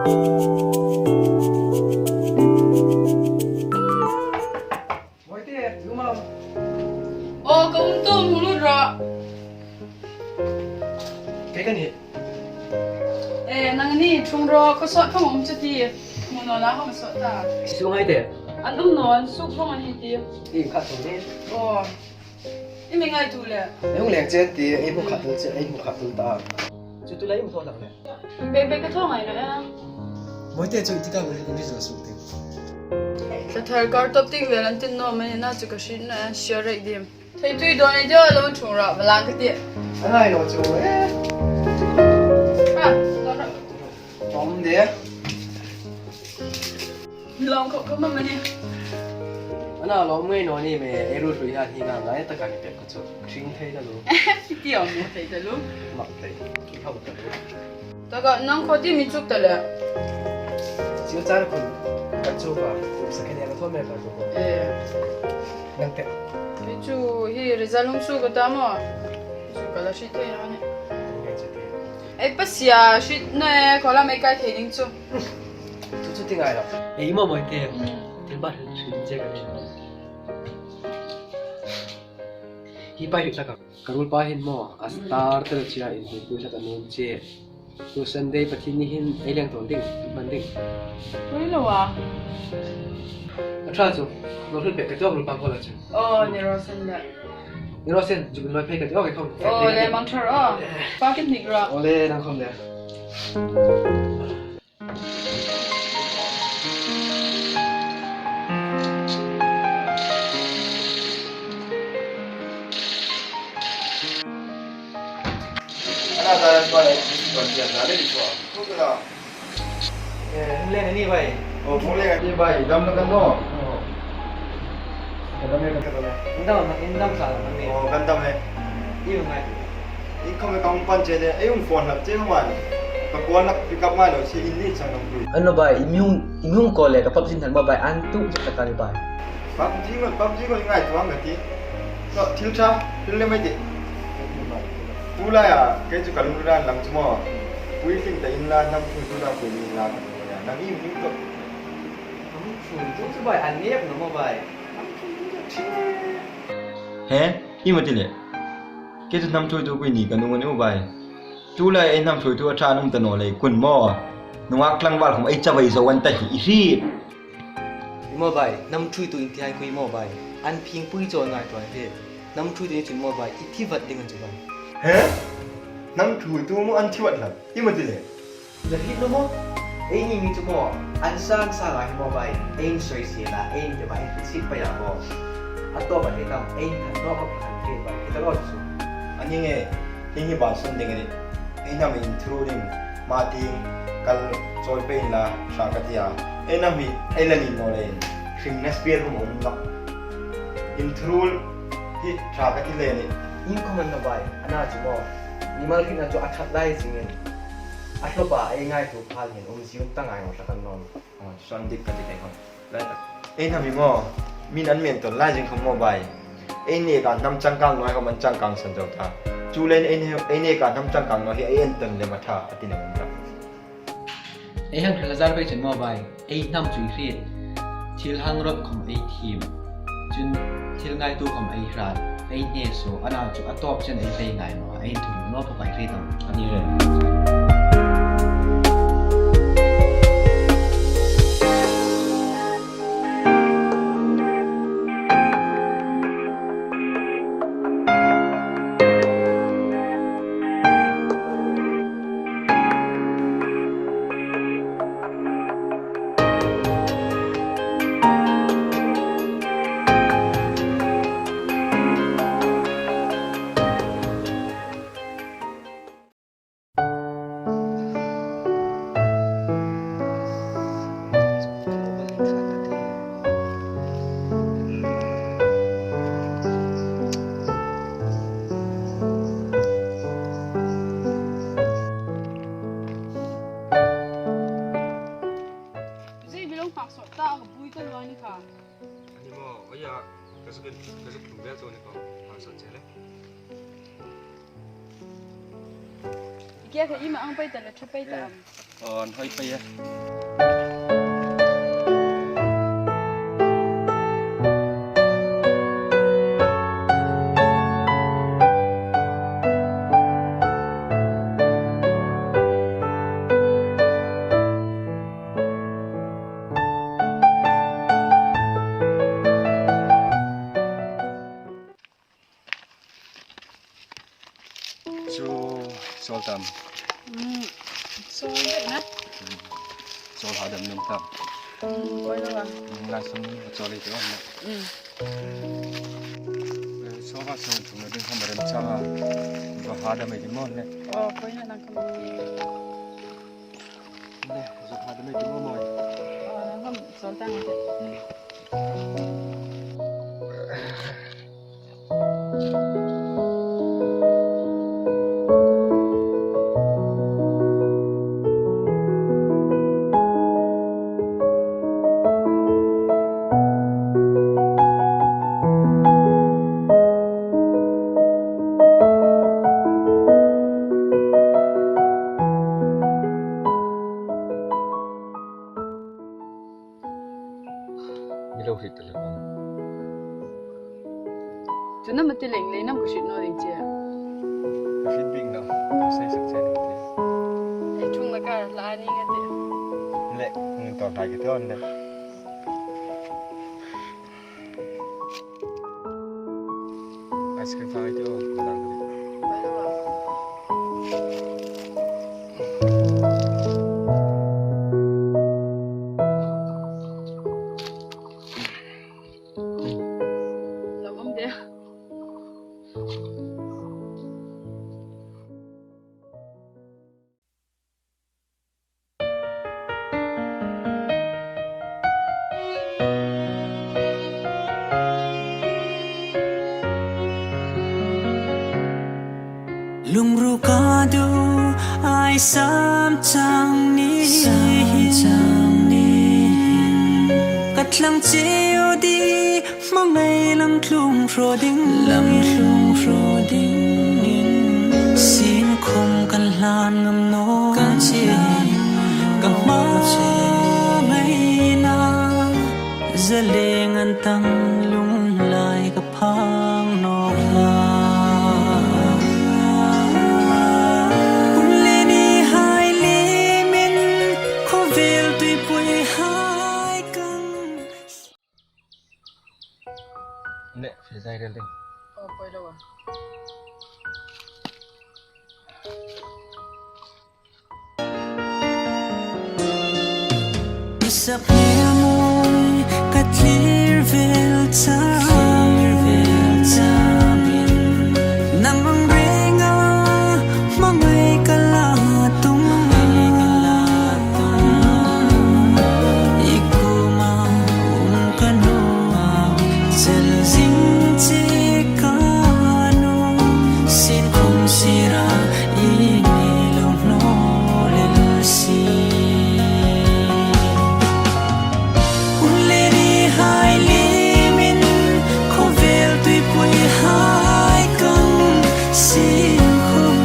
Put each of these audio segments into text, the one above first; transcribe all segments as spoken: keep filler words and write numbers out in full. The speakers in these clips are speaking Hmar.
Moite, um am? Aw, ka um tu, hung lut rawh. Kei ka nih. E, nangni ṭhung rawh, ka sawt ka um chu ti. Hmu naw la, ka sawt ta. Suk ngai te. An um naw, an suk vong an ni ti. I khat tum ni. Aw. I mi ngaituo le. Ei hung leng che ti, ei hmu khat tum che, ei hmu khat tum ta. Chu tu lai i hmu thaw hlak le. Bebe ka thaw ngai naw a. Moite chu i ti ka mi ri zo suk ti. Sa thar kar top tik vel an tin naw, mani na chu ka hriet naw a, siar rei dim. Thei tui dawn ei dio lo ṭhung rawh, va lang ka ti. A ngai lo chu, e. Ha, dawn rawh. Tawm de. Lawm khawp khawp am a ni? A na lawm ngei naw ni me, ei ruot ruot hian hi ngai ngai taka ni pek ka chu. Hring thei ta lu. Ti awm mu thei ta lu. Mak thei. Ki hau ta lu. Taka nang khaw ti mi chuk ta le. Chiu char khun ka chu ka. Sa khen ya ka thaw me ka chu. E. Nang te. Kei chu hi result hung su ka ta maw. Chu ka la hriet thei naw ni. Ngai chu te. Ei pasia hriet naw e, khaw lam ei kai thei ding chu. Chu chu ti ngai lo. Ei maw Moite. Mm. Thil ba hriet hriet che ka ni. Hi pa hi hlak a. Ka ruolpa hin maw, a star te la chia in hi pui hlak a nuom che. Chu Sunday Pathienni hin ei leng tawn ding, hman ding. Pui lo a. A ṭha chu, lo hlun pek ka chu ruolpa khaw la chu. Aw, ni raw se le. Ni raw se, chu lo phei ka chu, aw, kei khawm. Aw, le mang ṭha rawh. Pa kit nik rawh. Aw, le nang khawm le. Eh, hung leng a ni bai. Oh, hung leng a ni bai. Dam na kan no. Oh. Ka dam e, ka dam e. Kan dam, kan dam sa la kan ni. Oh, kan dam e. I hung ngai. I khawm e ka hung pan che de. Ei hung phone hlak che hung an. Ka call hlak pick up ngai lo che in ni chang nang pui. An lo bai, i mi hung, i mi hung call le ka pap zin han ma bai an tu che ta ka ni bai. Pap zin ngai, pap zin ngai tuang ka ti. No, thil ṭha, thil le mai ti. Tulai a, kei chu ka lung ran lang chu maw. Puitling ta in la, hnam ṭhuoitu ta pui ni la ka ti a. Nang i mi to. Hnam ṭhuoitu chu bai an nek naw maw bai. He, i ma ti le. Kei chu hnam ṭhuoitu pui ni ka nung a ni u bai. Tulai ei hnam ṭhuoitu a ṭha an um ta naw lei kun maw. Nungak tlangval khawm ei chavai zo an ta hi i hriet. I maw bai, hnam ṭhuoitu in ti hai khui maw bai. An phingpui chaw ngai tuan hi. Hnam ṭhuoitu ni chun maw bai, i thi vat ding an chu bai. He? Hnam ṭhuoitu maw an thi vat hlak. I ma ti le. La hriet naw maw? Eini mi chu maw, an sang sang a hi maw bai, ei insawi si la, ei inpe bai, ei insit pai a maw. A tawp a hriet am, ei inthat nawk a hriet bai, hi ta lo chu. A ni nge, hi hi ban sawn ding a nih. Ei hnam inthuruol ding, ma tieng, kal chawi pei inla, ṭha ka ti a. Ei hnam hi, ei la ni naw leiin, hringna spare hung um nawk. Inthuruol hi ṭha ka ti le nih. In comment na bai, a na chu maw. Mimal hrietna chu a ṭhat lai zingin. A hlawpa ei ngaituo phal hin um ziun ta ngai naw hlak an nawm. Aw, sawn dik ka ti thei khawm. Lai tak. Ei hnam hi maw, min an men tawn lai zing khawm maw bai. Ei neka hnam changkang nuai khawm an changkang san zo ta. Chuleiin ei ne-, ei neka hnam changkang nuai hi ei en tawn lem a ṭha, a ti lem an ta. Ei hang thil a zar pei chun maw bai. Ei hnam chu i hriet. Thil hang rawt khawm ei thiem. Chun thil ngaituo khawm ei hrat. Ei hne suo, a na chu a tawp chen ei pei ngai naw, ei inthuruol naw bawk a hriet am. A ni reng. Zei bilong pak sawt ta, a ka pui ta luai ni kha. Ani maw, oi a, ka zuk in, ka zuk tum vel chu ni kha, pak sawt che le. I Kia kha ima ang pei ta le ṭha pei ta am. Aw, an hoi pei a. Chu chawl tam. Hmm, chawl bek na. Hmm. Chawl hadam nuom tam. Hmm, koi lo a. Hmm, lai sum nuom chawl ei ti am na. Hmm. Eh, chawl va chawl thung na ding kham rem chang a. Va hadam ei ti maw le. Oh, koi na nang kham. Le, va hadam ei ti maw maw. Oh, nang kham chawl tang ei ti. Hmm. Mi lo hriet ta hlak am. Chu nam a ti leng lei nam ka hriet naw ding che. Ka hriet bik naw, ka sei sak che ding ti. Ei ṭhung la ka la ni nga ti. Le, ngun tawr hlai ka ti awn le. Ice cream fang ei ti aw, ka dang ka ti. Lo awm de. Lungruka du ai sam chang ni. Sam chang ni. Ka tlang cheu di hmangai lam tlung hraw ding. Lam tlung hraw dingin. Sin khum kan hlan ngam naw ka che. Ka hmangaina. Zaleng an tam lunglai ka phang nawk hlak. Hun le ni hai limin khawvel tuipui hai kan. Le, fe zai rel ding. Oh, poi lo a. Sak hmel mawi ka thlir vel chang. Thlir vel changin. Nang ang renga hmangai ka la tum. Hmangai ka la tum. I kuoma um ka nuom. Chel zing che ka nuom. Sin khum sira i ni lo hnawl el si. Hun le ni hai limin khawvel tuipui hai kan sin khum.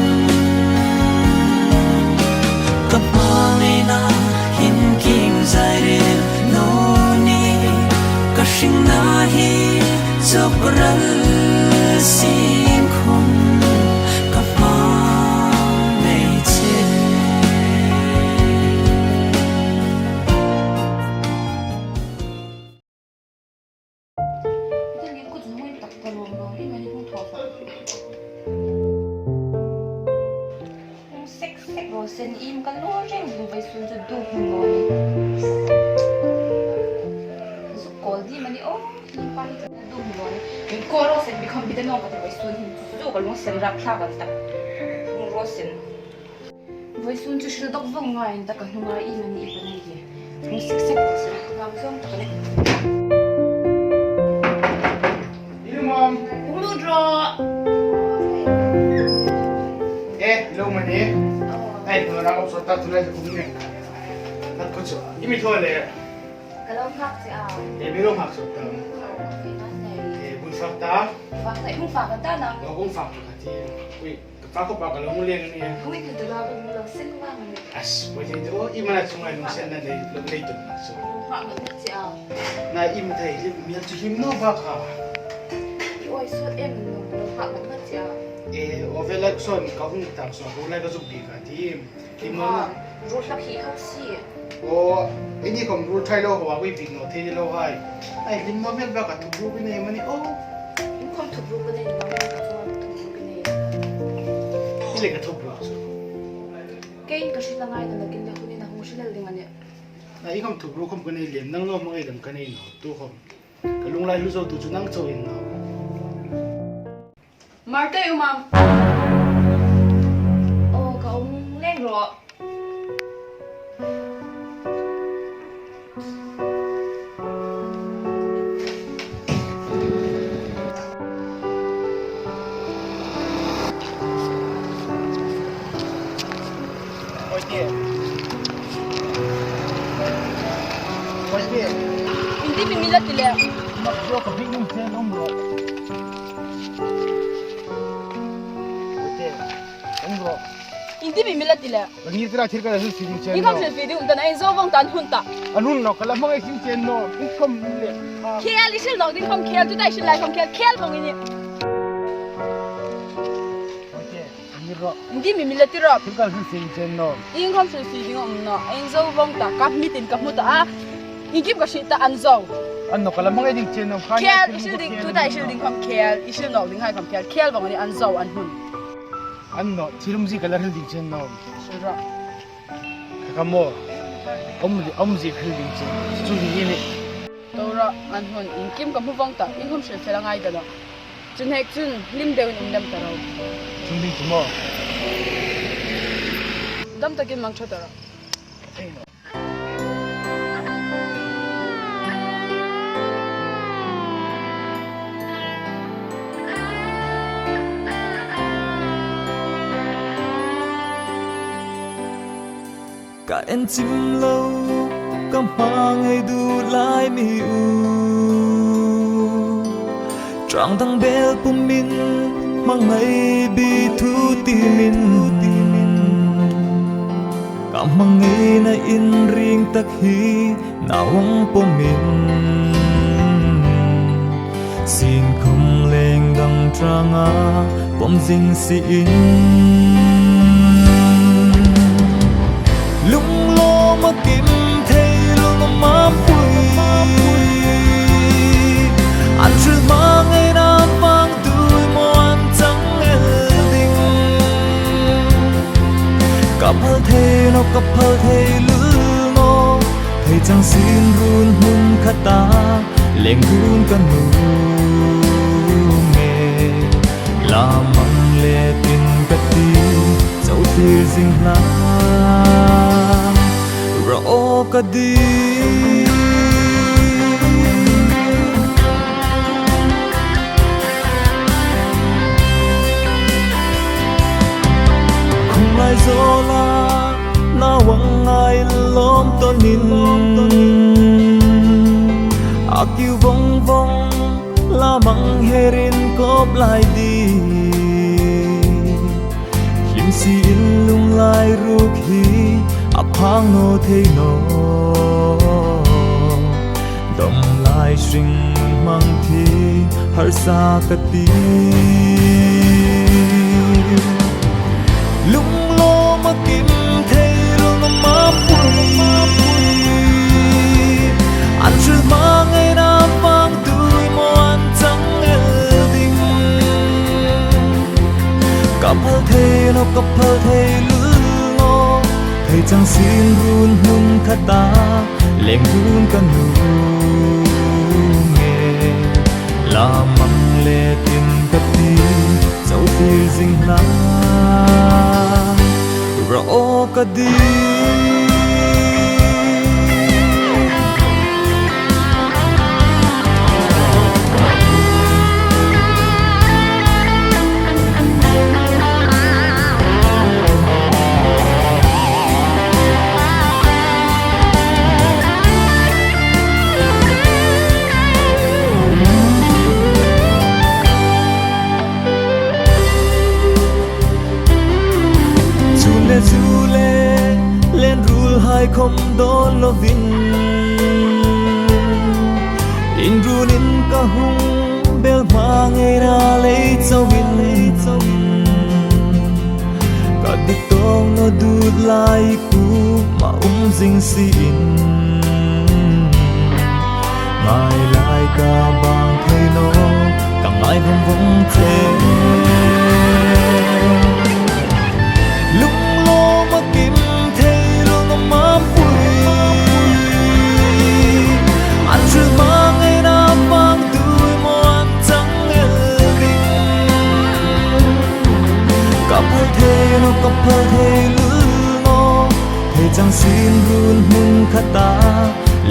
Ka hmangaina hin king zai rel naw ni. Ka hringna hi chawk ral sin khum. Ka hmangai che. Tingin kut hmui tak ta lawm lawm, i mani hung thaw fak. Hung sek sek raw se, im ka lo reng hung vawisun chu duk hung lo ni. Zuk kawl di mani aw, i pa hi chu duk hung lo ni. Min kawl raw se, mi kham bi ta naw ka ti vawisun hin chu ka lung sen rak thlak an tak. Hung raw se. Vawisun chu hril dawk vawng ngai an tak a, hnunga i mani i pa nei hi. Hung sek sek raw se. Ngam zawng tak a nih. Ilu mawm. Hung lut rawh. Eh, ilu mani. Oh. Ai, no ra op sota tu lai ku ni. Nat ku chu. Imi thaw le. Ka lo nghak che a. Eh, mi lo nghak sota. Oh, okay, nat nei. Eh, bul fak ta. Fak ta, hung fak ta na. Lo hung fak ta ti. Ui. Ka Ka ko pa ka lo mu leng a nih. Hui, ka dala ka mu lo seng vang a nih. As, poi thei de, o, i mana chunga lungsenna nei, lo nei tum na chu. Lung hah ngat ngat che a. Na im thei, hlim, mial chu hlim naw bak a. I oi suot em naw, lung hah ngat ngat che a. E, o ve lak son, ka hung tak son, ko lai ka zuk bi ka ti. Hlim naw na. Ruol hlak hi hau si. O, i ni khom ruol thei lo, hoa, koi bik naw thei ni lo hai. Ai, hlim naw mial bak a thup ruol ka nei mani, o. In khom thup ruol ka nei, nang ka chuan thup ruol ka nei. I le ka thup ruol chu. Kei ka hriet la ngai naw, nakin le hunin a hung hrilel ding a nih. Ai, i khom thup ruol khom ka nei lem, nang naw hmangai dam ka nei naw, tu khom. Ka lunglai hlu zo tu chu nang chau in naw. Marte um am? O, ka um leng rawh. Oi, te. Oi, te. Inti mi mi la ti le. Mak ro ka bik ning chen um ro. Oi, te. Um ro. Inti mi mi la ti le. Ka ngir kira thil ka la hrilfie ding chen. Ni khom hrilfie ding um ta na, in zo vong ta, an hun ta. An hun naw, ka la hmangai ding chen naw. In khom le. Khel, i hril nawk ding khom khel, tuta i hril lai khom khel, khel vong i nih. Oi, te. Ni ro. Inti mi mi la ti ro. Thil ka hrilfie ding chen naw. In khom hrilfie ding um naw. In zo vong ta, ka hmitin ka hmu ta a. Inkim ka hriet ta, an zo. An naw, ka la hmangai ding chen naw. Khel, i hril ding, tuta i hril ding khom khel, i hril nawk ding hai khom khel, khel vong a nih, an zo, an hun. An naw, thil umzie ka la hril ding chen naw. Hril ro. Ka ka maw. Umzie, umzie hril ding chen. Chu hi ni. Tura, an hun, inkim ka hmu vong ta, in khom hrilfie la ngai ta naw. Chun hek chun, hlim deuin um lem ta ro. Chun ding chu maw. Dam takin mang ṭha ta ro. Thei naw. Ka en chim lo, ka hmangai duh lai mi u. Ṭang dang bel pumin hmangai bi thu timin. Ka hmangaina inring tak hi naw ang pawmin. Sien khom leng dang ṭanga pawm zing si in. Lunglawm a kim thei lo ma pui. An hril hmangaina vang tui maw an chang el ding. Ka phal thei naw, ka phal thei lul naw. Thei chang sien run hmun khata leng dun ka nuom e. Lamang le tin ka ti, zo thlir zing hla. Ra aw ka di. Khum lai zola, naw ang ngai lawm tawnin. A kiu vong vong, lamang herin kawp lai di. Hlim si in lunglai ruk hi a phang naw thei naw. Dawm lai hring hmang thi harsa ka ti. Lunglawm a kim thei lo ma pui. An hril hmangaina vang tui maw an chang el ding. Ka phal thei naw, ka phal thei lul naw. Thei chang sien run hmun khata leng dun ka nuom e. Lamang le tin ka ti, zo thlir zing hla. Ra aw ka di. khom dawn lovin, inrunin ka hung bel hma ngeina lei chauin, ka dit tawng naw duot lai kuoma um zing siin, ngai lai ka bang thei naw, ka ngai vong vong che. Lunglawm a kim thei lo ngam a pui. An hril hma ngeina pang tui maw an chang el ding. Ka phal thei naw, ka phal thei lul naw. Thei chang sin run hmun khata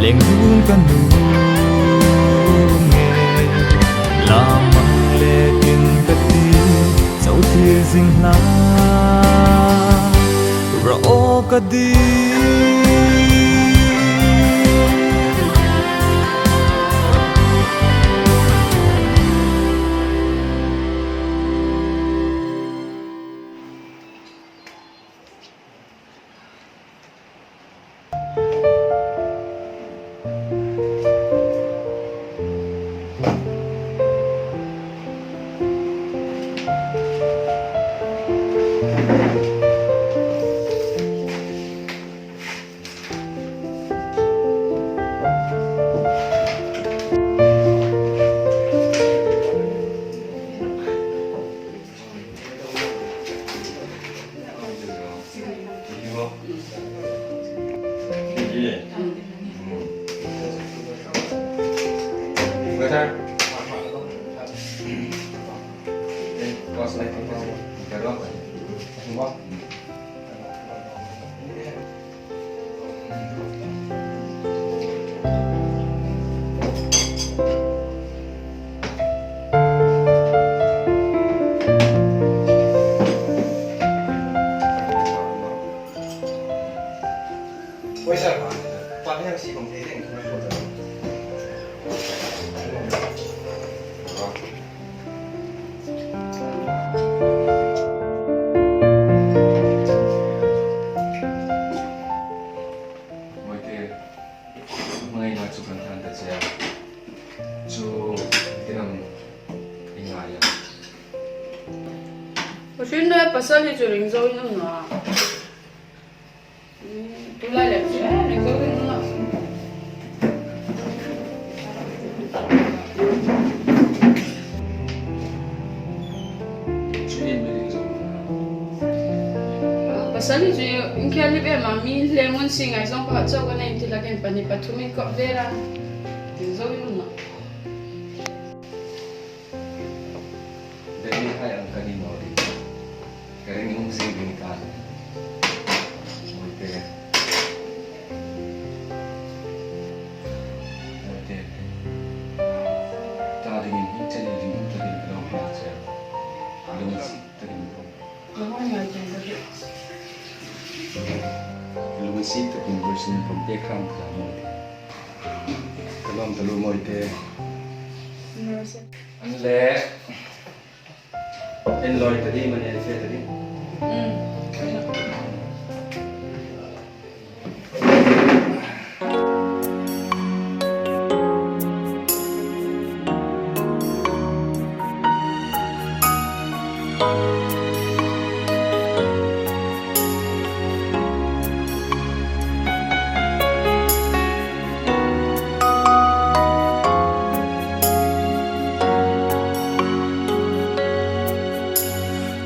leng run ka nuom e. Lamang le tin ka ti, chau thil zing hla. Ra aw ka di. Mawi te, ngaina chu kan hlan ta che a. Chu, tin am i ngai a? Pathien le pasal hi chu ring zo in um naw a. Tulai le chu, eh, ring zo in um naw a. Pasal hi chu, inkhel hi ve ma, mi le mun si ngai zong pakhat chau ka nei ti lakin pani pathum in kop ve ra. Tin zo in um naw. Deni hai ang ka ni naw ding. Ka ring um zing ding ka. Mawi te. Mawi te. Ta dingin hi chen ding um ta ding ka lo hmang che. Lungsi ta ding um. Lungsi ta ding version pawm pek hram ka mawi te. Ka lawm taluo mawi te. An le. En lawi ta ding, mani en fe ta ding. Mm.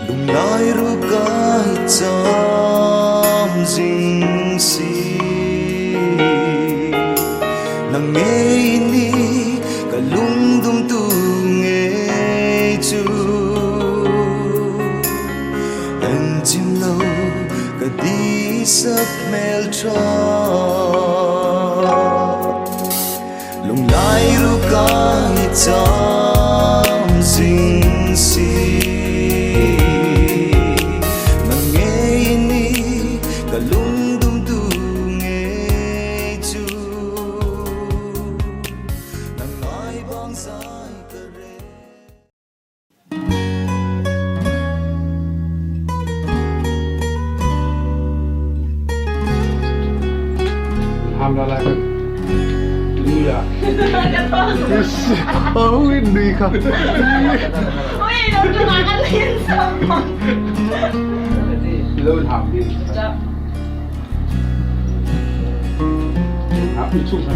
Lunglai ruka i cham zing si, nang ngei ni ka lungdum tu ngei chu. Engzim lo ka disa hmel tha. Lunglai ruka i cham zing si, nang ngei ni ka lungdum tu ngei chu. Nang ngai bang zai ka re. Yes. Oh, hindi ka. Ui, nung nung akan din sa. Lo happy. Happy chung sa.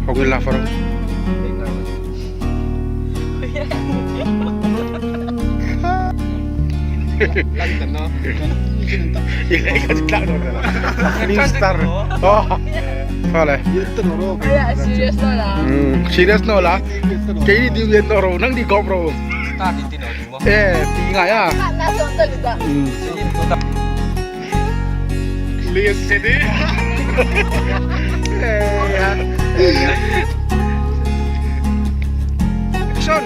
Hong in la for. Minister. Oh. Fale. Serious no la. Hmm, serious no la. Kei ni ding yen no ro, nang di gom ro. Eh, ti ngai a. Hmm. Listen. Action.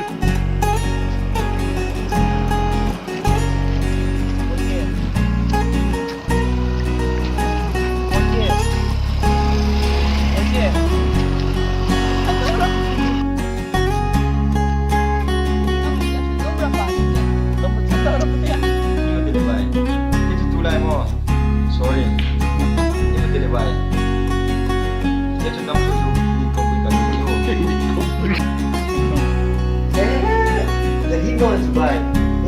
Sorry. Ni ma tele bai. Ye chu nam chu chu ni kong pi ka chu. Eh, la hi no chu bai.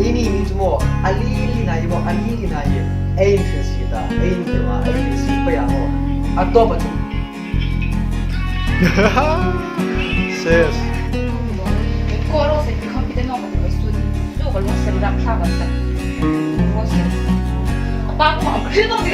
Ei ni ni chu mo, a li li na hi mo, a li li na hi. Ei ni chu si ta, ei ni te ma, ei ni si pa ya mo. A to pa chu. Ses. Ko ro se, ko pi te no ma te bai su ni. Lo ko lo se ram sa ba sa. Ro se. Pa ko ma kri no ni.